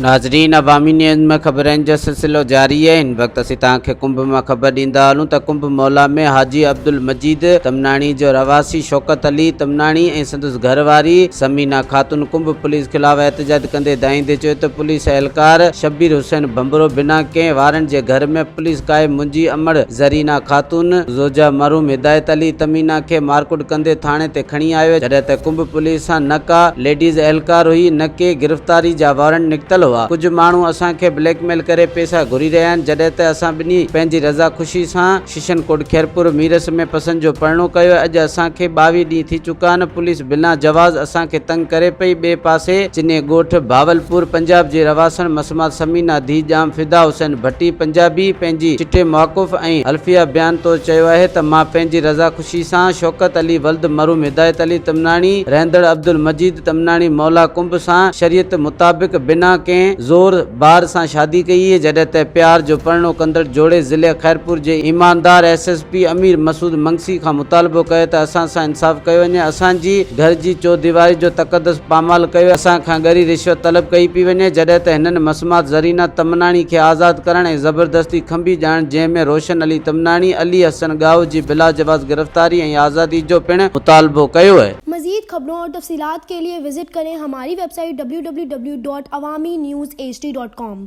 ناظرين عوامي نيوز ۾ خبرن جو سلسلو جاري آهي هن وقت اسين توهان کي ڪنب مان خبر ڏيندا هلون ته ڪنب مولا ۾ حاجي عبدالمجيد تمناڻي جو رهواسي شوڪت علي تمناڻي ۽ سندس گهر واري ثمينه خاتون ڪنب پوليس خلاف احتجاج ڪندي دانهيندي چيو ته پوليس اهلڪار شبير حسين ڀنڀرو بنا ڪنهن وارنٽ جي گهر ۾ پوليس ڪاهي منهنجي امڙ زرينا خاتون زوجه مرحوم هدايت علي تمينا کي مارڪٽ ڪندي ٿاڻي تي کڻي آيو جڏهن ته ڪنب پوليس سان نه ڪا ليڊيز اهلڪار هئي نه ڪي گرفتاري جا وارنٽ نڪتل هئا ڪجهه ماڻهو اسان کي بليڪ ميل ڪري پيسا گهري رهيا آهن جڏهن ته اسان ٻنهي پنهنجي رضا خوشي سان ششن ڪوٽ خيرپور ميرس ۾ پسند جو پرڻو ڪيو اڄ اسان کي 22 ڏينهن ٿي چڪا آهن پوليس بنا جواز اسان کي تنگ ڪري پئي ٻئي پاسي چني ڳوٺ بهاولپور پنجاب جي رهواسڻ مسمات ثمينه ڌيء ڄام فدا حسين ڀٽي پنجابي پنهنجي چٽي موقف ۽ حلفيه بيان طور چيو آهي ته مان پنهنجي رضا خوشي سان شوڪت علي ولد مرحوم هدايت علي تمناڻي رهندڙ عبدالمجيد تمناڻي مولا ڪنب سان شريعت مطابق بنا ڪنهن زور بار سان شادي ڪئي اهي جڏهن ته پيار جو پرڻو ڪندڙ جوڙي ضلعي خيرپور جي ايماندار S S P Amir Masood Mangsi کان مطالبو ڪيو ته اسان سان انصاف ڪيو وڃي اسان جي گهر جي چوديواري جو تقدس پامال ڪيو اسان کان ڳري رشوت طلب ڪئي پئي وڃي جڏهن ته هنن مسمات زرينه تمناڻي کي آزاد ڪرڻ ۽ زبردستي کنڀي ڄاڻ جنهن ۾ روشن علي تمناڻي، علي حسن ڳاهو جي بلاجواز گرفتاري ۽ آزادي جو پڻ مطالبو ڪيو. مزيد خبرون اور تفصيلات کے لئے وزٽ ڪرين ھماري web site www.awamiNewsHD.com.